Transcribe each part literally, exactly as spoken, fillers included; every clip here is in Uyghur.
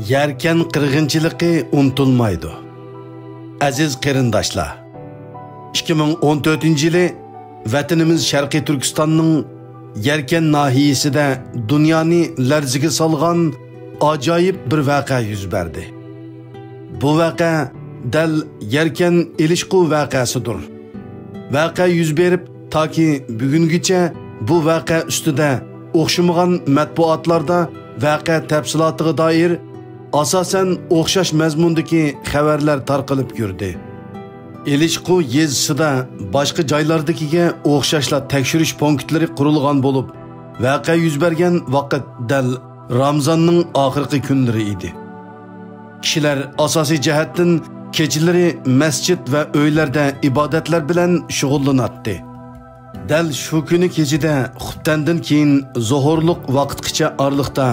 يەركەن قىرغىنچىلىقى ئۇنتۇلمايدۇ. ئەزىز قېرىنداشلار، ئىككى مىڭ ئون تۆتىنچى يىلى ۋەتىنىمىز شەرقىي تۈركىستاننىڭ يەركەن ناھىيەسىدە دۇنيانى لەرزىگە سالغان ئاجايىپ بىر ۋەقە يۈز بەردى. بۇ ۋەقە دەل يەركەن ئېلىشقۇ ۋەقەسىدۇر. ۋەقە يۈز بېرىپ، تاكى بۈگۈنگىچە بۇ ۋەقە ئۈستىدە ئوخشىمىغان مەتبۇئاتلاردا ۋەقە تەپسىلاتىغا دائىر ئاساسەن ئوخشاش مەزمۇندىكى خەۋەرلەر تارقىلىپ يۈردى. ئېلىشقۇ يېزىسىدا باشقا جايلاردىكىگە ئوخشاشلا تەكشۈرۈش پونكىتلىرى قۇرۇلغان بولۇپ، ۋەقە يۈز بەرگەن ۋاقىت دەل رامزاننىڭ ئاخىرقى كۈنلىرى ئىدى. كىشىلەر ئاساسىي جەھەتتىن كېچىلىرى مەسچىت ۋە ئۆيلەردە ئىبادەتلەر بىلەن شۇغۇللىناتتى. دەل شۇ كۈنى كېچىدە خۇپتەندىن كېيىن زوھۇرلۇق ۋاقىتقىچە ئارىلىقتا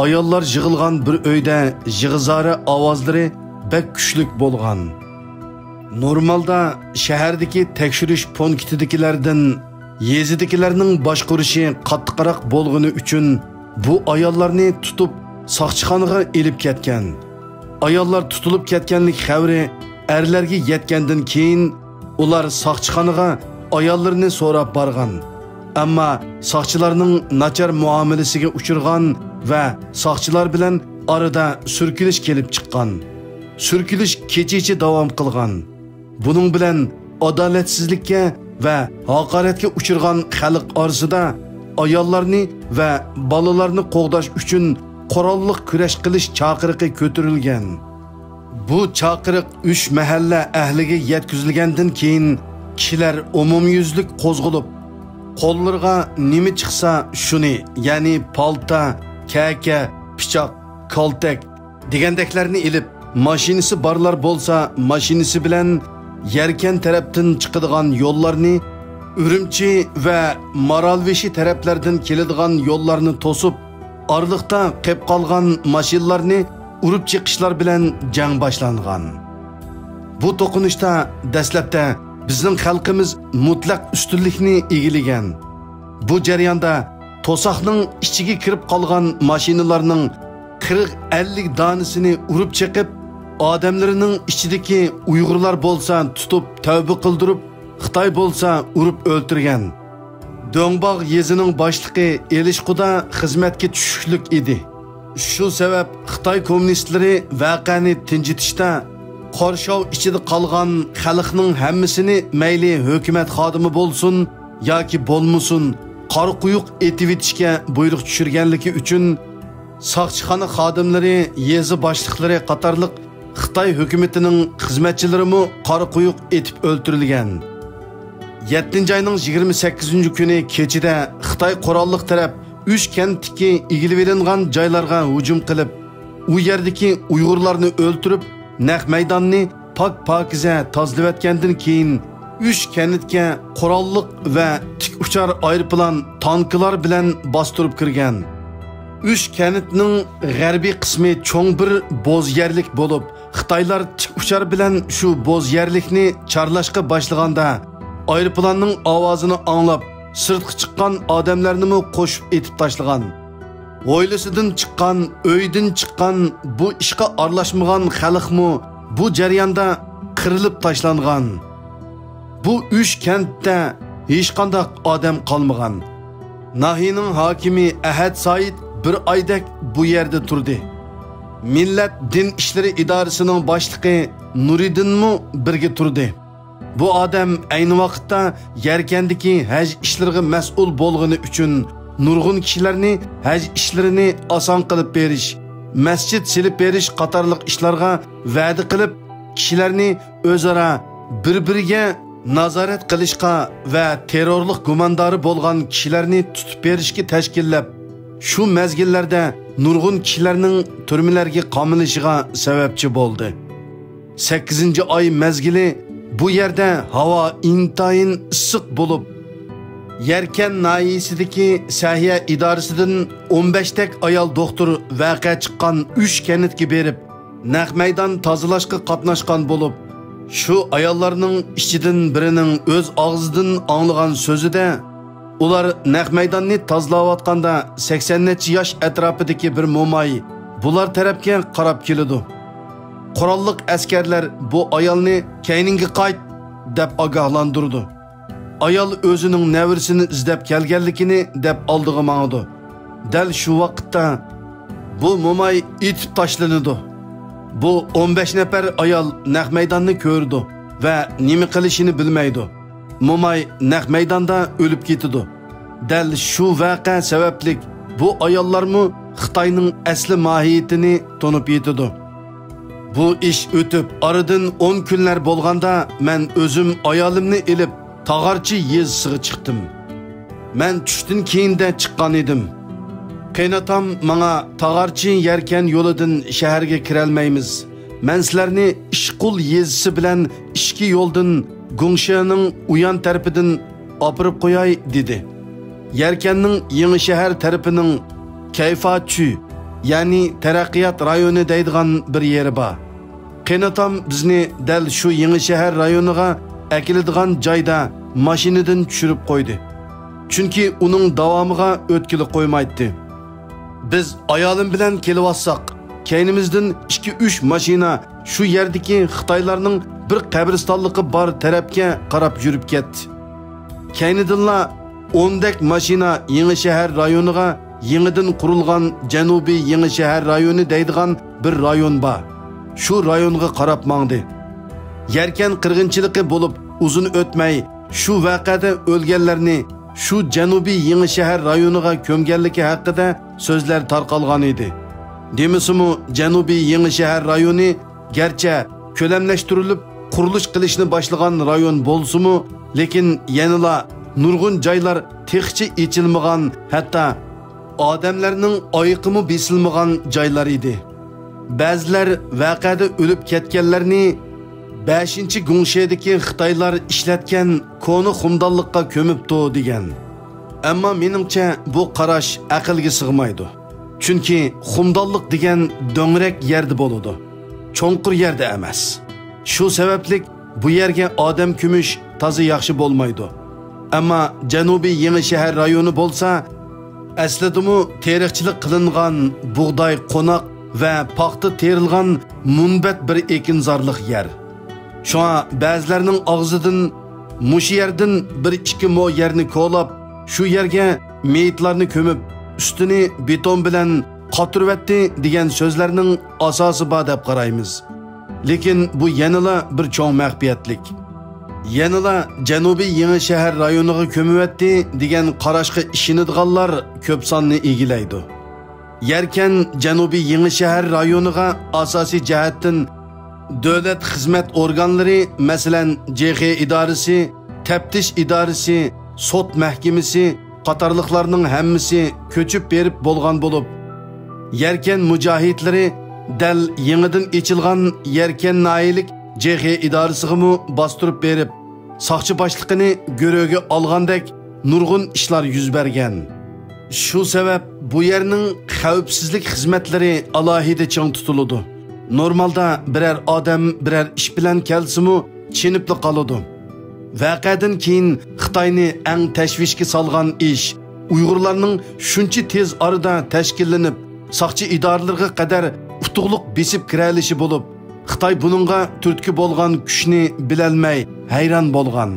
ئاياللار يىغىلغان بىر ئۆيدە يىغا-زارە ئاۋازلىرى بەك كۈچلۈك بولغان. نورمالدا شەھەردىكى تەكشۈرۈش پونكىتىدىكىلەردىن يېزىدىكىلەرنىڭ باشقۇرۇشى قاتتىقراق بولغىنى ئۈچۈن بۇ ئاياللارنى تۇتۇپ ساقچىخانىغا ئېلىپ كەتكەن. ئاياللار تۇتۇلۇپ كەتكەنلىك خەۋىرى ئەرلەرگە يەتكەندىن كېيىن ئۇلار ساقچىخانىغا ئاياللىرىنى سوراپ بارغان. ئەمما ساقچىلارنىڭ ناچار مۇئامىلىسىگە ئۇچرىغان ۋە ساقچىلار بىلەن ئارىدا سۈركىلىش كېلىپ چىققان. سۈركىلىش كېچىچە داۋام قىلغان. بۇنىڭ بىلەن ئادالەتسىزلىككە ۋە ھاقارەتكە ئۇچرىغان خەلق ئارىسىدا ئاياللارنى ۋە بالىلارنى قوغداش ئۈچۈن قوراللىق كۈرەش قىلىش چاقىرىقى كۆتۈرۈلگەن. بۇ چاقىرىق ئۈچ مەھەللە ئەھلىگە يەتكۈزۈلگەندىن كېيىن، كىشىلەر ئومۇميۈزلۈك قوزغىلىپ، قوللىرىغا نېمە چىقسا شۇنى، يەنى پالتا، كەكە، پىچاق، كالتەك، دېگەندەكلەرنى ئېلىپ، ماشىنىسى بارلار بولسا ماشىنىسى بىلەن يەركەن تەرەپتىن چىقىدىغان يوللارنى، ئۈرۈمچى ۋە مارالبېشى تەرەپلەردىن كېلىدىغان يوللارنى توسۇپ، ئارىلىقتا قېپ قالغان ماشىنىلارنى ئۇرۇپ چېقىشلار بىلەن جەڭ باشلانغان. بۇ توقۇنۇشتا دەسلەپتە بىزنىڭ خەلقىمىز مۇتلەق ئۈستۈنلۈكنى ئىگىلىگەن. بۇ جەرياندا توساقنىڭ ئىچىگە كىرىپ قالغان ماشىنىلارنىڭ قىرىق ئەللىك دانىسىنى ئۇرۇپ چېقىپ، ئادەملىرىنىڭ ئىچىدىكى ئۇيغۇرلار بولسا تۇتۇپ تەۋبە قىلدۇرۇپ، خىتاي بولسا ئۇرۇپ ئۆلتۈرگەن. دۆڭباغ يېزىنىڭ باشلىقى ئېلىشقۇدا خىزمەتكە چۈشۈشلۈك ئىدى. شۇ سەۋەب خىتاي كوممۇنىستلىرى ۋەقەنى تىنجىتىشتا قورشاۋ ئىچىدە قالغان خەلقنىڭ ھەممىسىنى مەيلى ھۆكۈمەت خادىمى بولسۇن ياكى بولمىسۇن، قارا قويۇق ئېتىۋېتىشكە بۇيرۇق چۈشۈرگەنلىكى ئۈچۈن، ساقچىخانا خادىملىرى، يېزا باشلىقلىرى قاتارلىق خىتاي ھۆكۈمىتىنىڭ خىزمەتچىلىرىمۇ قارا قويۇق ئېتىپ ئۆلتۈرۈلگەن. يەتتىنچى ئاينىڭ يىگىرمە سەككىزىنچى كۈنى كېچىدە خىتاي قوراللىق تەرەپ ئۈچ كەنتتىكى ئىگىلىۋېلىنغان جايلارغا ھۇجۇم قىلىپ، ئۇ يەردىكى ئۇيغۇرلارنى ئۆلتۈرۈپ، نەق مەيداننى پاك-پاكىزە تازىلىۋەتكەندىن كېيىن، ئۈچ كەنتكە قوراللىق ۋە تىك ئۇچار ئايروپىلان، تانكىلار بىلەن باستۇرۇپ كىرگەن. ئۈچ كەنتنىڭ غەربىي قىسمى چوڭ بىر بوز يەرلىك بولۇپ، خىتايلار تىك ئۇچار بىلەن شۇ بوز يەرلىكنى چارلاشقا باشلىغاندا، ئايروپىلاننىڭ ئاۋازىنى ئاڭلاپ، سىرتقا چىققان ئادەملەرنىمۇ قوشۇپ ئېتىپ تاشلىغان. ھويلىسىدىن چىققان، ئۆيدىن چىققان، بۇ ئىشقا ئارىلاشمىغان خەلقمۇ بۇ جەرياندا قىرىلىپ تاشلانغان. بۇ ئۈچ كەنتتە ھېچقانداق ئادەم قالمىغان. ناھىيەنىڭ ھاكىمى ئەھەت سايىت بىر ئايدەك بۇ يەردە تۇردى. مىللەت دىن ئىشلىرى ئىدارىسىنىڭ باشلىقى نۇرىدىنمۇ بىرگە تۇردى. بۇ ئادەم ئەينى ۋاقىتتا يەركەندىكى ھەج ئىشلىرىغا مەسئۇل بولغىنى ئۈچۈن، نۇرغۇن كىشىلەرنى ھەج ئىشلىرىنى ئاسان قىلىپ بېرىش، مەسچىت سېلىپ بېرىش قاتارلىق ئىشلارغا ۋەدە قىلىپ، كىشىلەرنى ئۆزئارا بىر-بىرىگە نازارەت قىلىشقا ۋە تېررورلۇق گۇماندارى بولغان كىشىلەرنى تۇتۇپ بېرىشكە تەشكىللەپ، شۇ مەزگىللەردە نۇرغۇن كىشىلەرنىڭ تۈرمىلەرگە قامىلىشىغا سەۋەبچى بولدى. سەككىزىنچى ئاي مەزگىلى بۇ يەردە ھاۋا ئىنتايىن ئىسسىق بولۇپ، يەركەن ناھىيەسىدىكى سەھىيە ئىدارىسىدىن ئون بەشتەك ئايال دوختۇر ۋەقە چىققان ئۈچ كەنتكە بېرىپ، نەق مەيدان تازىلاشقا قاتناشقان بولۇپ، شۇ ئاياللارنىڭ ئىچىدىن بىرىنىڭ ئۆز ئاغزىدىن ئاڭلىغان سۆزىدە، ئۇلار نەق مەيداننى تازىلاۋاتقاندا، سەكسەن نەچچە ياش ئەتراپىدىكى بىر موماي بۇلار تەرەپكە قاراپ كېلىدۇ. قوراللىق ئەسكەرلەر بۇ ئايالنى «كەينىڭگە قايت» دەپ ئاگاھلاندۇرىدۇ. ئايال ئۆزىنىڭ نەۋرىسىنى ئىزدەپ كەلگەنلىكىنى دەپ ئالدىغا ماڭىدۇ. دەل شۇ ۋاقىتتا بۇ موماي ئېتىپ تاشلىنىدۇ. بۇ ئون بەش نەپەر ئايال نەق مەيداننى كۆرىدۇ ۋە نېمە قىلىشىنى بىلمەيدۇ. موماي نەق مەيداندا ئۆلۈپ كېتىدۇ. دەل شۇ ۋەقە سەۋەبلىك بۇ ئاياللارمۇ خىتاينىڭ ئەسلى ماھىيىتىنى تونۇپ يېتىدۇ. بۇ ئىش ئۆتۈپ، ئارىدىن ئون كۈنلەر بولغاندا، مەن ئۆزۈم ئايالىمنى ئېلىپ، تاغارچى يېزىسىغا چىقتىم. مەن چۈشتىن كېيىندە چىققان ئىدىم. قېيىنئاتام ماڭا، «تاغارچى يەركەن يولىدىن شەھەرگە كىرەلمەيمىز. مەن سىلەرنى ئىشقۇل يېزىسى بىلەن ئىچكى يولدىن گۇڭشېنىڭ ئۇيان تەرىپىدىن ئاپىرىپ قوياي» دېدى. يەركەننىڭ يېڭى شەھەر تەرىپىنىڭ كەيفاچۈ، يەنى تەرەققىيات رايونى دەيدىغان بىر يېرى بار. قېيىنئاتام بىزنى دەل شۇ يېڭى شەھەر رايونىغا ئەكېلىدىغان جايدا ماشىنىدىن چۈشۈرۈپ قويدى. چۈنكى ئۇنىڭ داۋامىغا ئۆتكىلى قويمايتتى. بىز ئايالىم بىلەن كېلىۋاتساق، كەينىمىزدىن ئىككى-ئۈچ ماشىنا شۇ يەردىكى خىتايلارنىڭ بىر قەبرىستانلىقى بار تەرەپكە قاراپ يۈرۈپ كەتتى. كەينىدىنلا ئوندەك ماشىنا يېڭى شەھەر رايونىغا، يېڭىدىن قۇرۇلغان جەنۇبىي يېڭى شەھەر رايونى دەيدىغان بىر رايون بار. شۇ رايونغا قاراپ ماڭدى. يەركەن قىرغىنچىلىقى بولۇپ ئۇزۇن ئۆتمەي، شۇ ۋەقەدە ئۆلگەنلەرنى شۇ جەنۇبىي يېڭى شەھەر رايونىغا كۆمگەنلىكى ھەققىدە سۆزلەر تارقالغان ئىدى. دېمىسىمۇ، جەنۇبىي يېڭى شەھەر رايونى گەرچە كۆلەملەشتۈرۈلۈپ، قۇرۇلۇش قىلىشنى باشلىغان رايون بولسىمۇ، لېكىن يەنىلا نۇرغۇن جايلار تېخىچە ئېچىلمىغان، ھەتتا ئادەملەرنىڭ ئايىقىمۇ بېسىلمىغان جايلار ئىدى. بەزىلەر ۋەقەدە ئۆلۈپ كەتكەنلەرنى بەشىنچى گۇڭشېدىكى خىتايلار ئىشلەتكەن كونا خۇمدانلىققا كۆمۈپتۇ دېگەن. ئەمما مېنىڭچە بۇ قاراش ئەقىلگە سىغمايدۇ. چۈنكى خۇمدانلىق دېگەن دۆڭرەك يەردە بولىدۇ. چوڭقۇر يەردە ئەمەس. شۇ سەۋەبلىك بۇ يەرگە ئادەم كۆمۈش تازا ياخشى بولمايدۇ. ئەمما جەنۇبىي يېڭى شەھەر رايونى بولسا، ئەسلىدىمۇ تېرىقچىلىق قىلىنغان بۇغداي، قوناق ۋە پاختا تېرىلغان مۇنبەت بىر ئېكىنزارلىق يەر. شۇڭا بەزىلەرنىڭ ئاغزىدىن مۇشۇ يەردىن بىر ئىككى مو يەرنى كولاپ، شۇ يەرگە مېيىتلارنى كۆمۈپ، ئۈستىنى بېتون بىلەن قاتۇرۇۋەتتى دېگەن سۆزلەرنىڭ ئاساسى بار دەپ قارايمىز. لېكىن بۇ يەنىلا بىر چوڭ مەخپىيەتلىك. يەنىلا جەنۇبىي يېڭى شەھەر رايونىغا كۆمۈۋەتتى دېگەن قاراشقا ئىشىنىدىغانلار كۆپ ساننى ئىگىلەيدۇ. يەركەن جەنۇبىي يېڭى شەھەر رايونىغا ئاساسىي جەھەتتىن دۆلەت خىزمەت ئورگانلىرى، مەسىلەن، جېخې ئىدارىسى، تەپتىش ئىدارىسى، سوت مەھكىمىسى قاتارلىقلارنىڭ ھەممىسى كۆچۈپ بېرىپ بولغان بولۇپ، يەركەن مۇجاھىدلىرى دەل يېڭىدىن ئېچىلغان يەركەن ناھىيەلىك جېخې ئىدارىسىغىمۇ باستۇرۇپ بېرىپ، ساقچى باشلىقىنى گۆرۈگە ئالغاندەك نۇرغۇن ئىشلار يۈز بەرگەن. شۇ سەۋەب بۇ يەرنىڭ خەۋپسىزلىك خىزمەتلىرى ئالاھىدە چىڭ تۇتۇلىدۇ. نورمالدا بىرەر ئادەم بىرەر ئىش بىلەن كەلسىمۇ، چېنىپلا قالىدۇ. ۋەقەدىن كېيىن خىتاينى ئەڭ تەشۋىشكە سالغان ئىش، ئۇيغۇرلارنىڭ شۇنچە تېز ئارىدا تەشكىللىنىپ، ساقچى ئىدارىلىرىغا قەدەر ئۇتۇقلۇق بېسىپ كىرەلىشى بولۇپ، خىتاي بۇنىڭغا تۈرتكە بولغان كۈچنى بىلەلمەي ھەيران بولغان.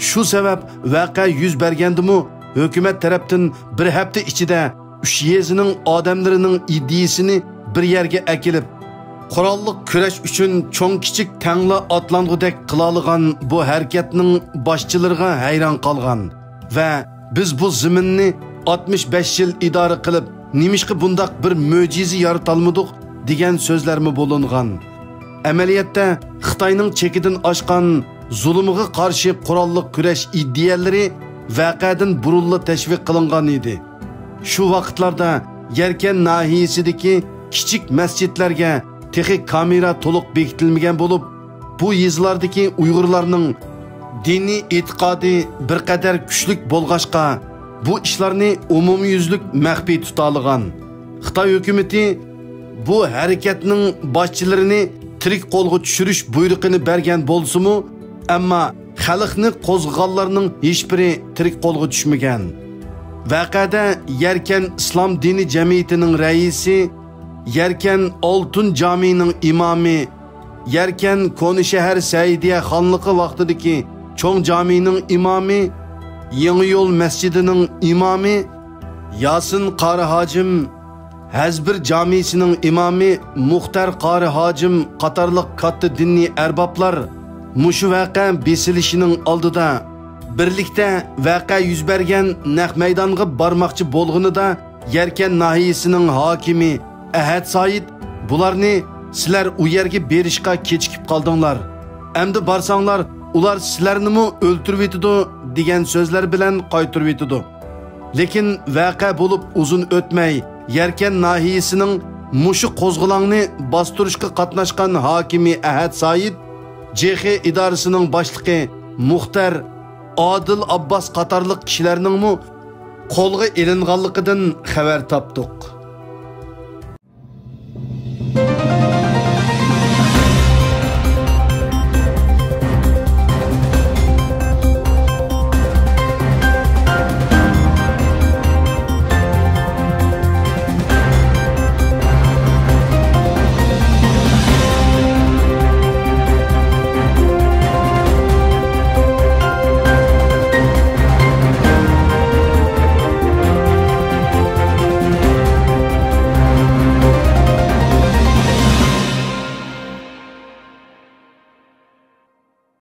شۇ سەۋەب ۋەقە يۈز بەرگەندىمۇ، ھۆكۈمەت تەرەپتىن بىر ھەپتە ئىچىدە ئۈچ يېزىنىڭ ئادەملىرىنىڭ ئىدىيىسىنى بىر يەرگە ئەكېلىپ، قوراللىق كۈرەش ئۈچۈن چوڭ-كىچىك تەڭلا ئاتلانغۇدەك قىلالىغان بۇ ھەرىكەتنىڭ باشچىلىرىغا ھەيران قالغان ۋە «بىز بۇ زېمىننى ئاتمىش بەش يىل ئىدارە قىلىپ، نېمىشقا بۇنداق بىر مۆجىزە يارىتالمىدۇق؟» دېگەن سۆزلەرمۇ بولۇنغان. ئەمەلىيەتتە، خىتاينىڭ چېكىدىن ئاشقان زۇلۇمىغا قارشى قوراللىق كۈرەش ئىدىيەلىرى ۋەقەدىن بۇرۇنلا تەشۋىق قىلىنغان ئىدى. شۇ ۋاقىتلاردا يەركەن ناھىيەسىدىكى كىچىك مەسچىتلەرگە تېخى كامېرا تولۇق بېكىتىلمىگەن بولۇپ، بۇ يېزىلاردىكى ئۇيغۇرلارنىڭ دىنىي ئېتىقادى بىر قەدەر كۈچلۈك بولغاچقا، بۇ ئىشلارنى ئومۇميۈزلۈك مەخپىي تۇتالىغان. خىتاي ھۆكۈمىتى بۇ ھەرىكەتنىڭ باشچىلىرىنى تىرىك قولغا چۈشۈرۈش بۇيرۇقىنى بەرگەن بولسىمۇ، ئەمما خەلقنى قوزغىغانلارنىڭ ھېچبىرى تىرىك قولغا چۈشمىگەن. ۋەقەدە يەركەن ئىسلام دىنىي جەمئىيىتىنىڭ رەئىسى يەركەن ئالتۇن جامىنىڭ ئىمامى، يەركەن كونا شەھەر سەئىدىيە خانلىقى ۋاقتىدىكى چوڭ جامىنىڭ ئىمامى، يېڭى يول مەسچىتىنىڭ ئىمامى ياسىن قارى ھاجىم، ھەزبىر جامىسىنىڭ ئىمامى مۇختەر قارى ھاجىم قاتارلىق كاتتا دىنىي ئەربابلار مۇشۇ ۋەقە بېسىلىشىنىڭ ئالدىدا بىرلىكتە ۋەقە يۈز بەرگەن نەق مەيدانغا بارماقچى بولغىنىدا، يەركەن ناھىيەسىنىڭ ھاكىمى ئەھەت سايىت بۇلارنى «سىلەر ئۇ يەرگە بېرىشقا كېچىكىپ قالدىڭلار. ئەمدى بارساڭلار، ئۇلار سىلەرنىمۇ ئۆلتۈرۈۋېتىدۇ» دېگەن سۆزلەر بىلەن قايتۇرۇۋېتىدۇ. لېكىن ۋەقە بولۇپ ئۇزۇن ئۆتمەي، يەركەن ناھىيەسىنىڭ مۇشۇ قوزغىلاڭنى باستۇرۇشقا قاتناشقان ھاكىمى ئەھەت سايىت، جېخې ئىدارىسىنىڭ باشلىقى مۇختەر، ئادىل ئابباس قاتارلىق كىشىلەرنىڭمۇ قولغا ئېلىنغانلىقىدىن خەۋەر تاپتۇق.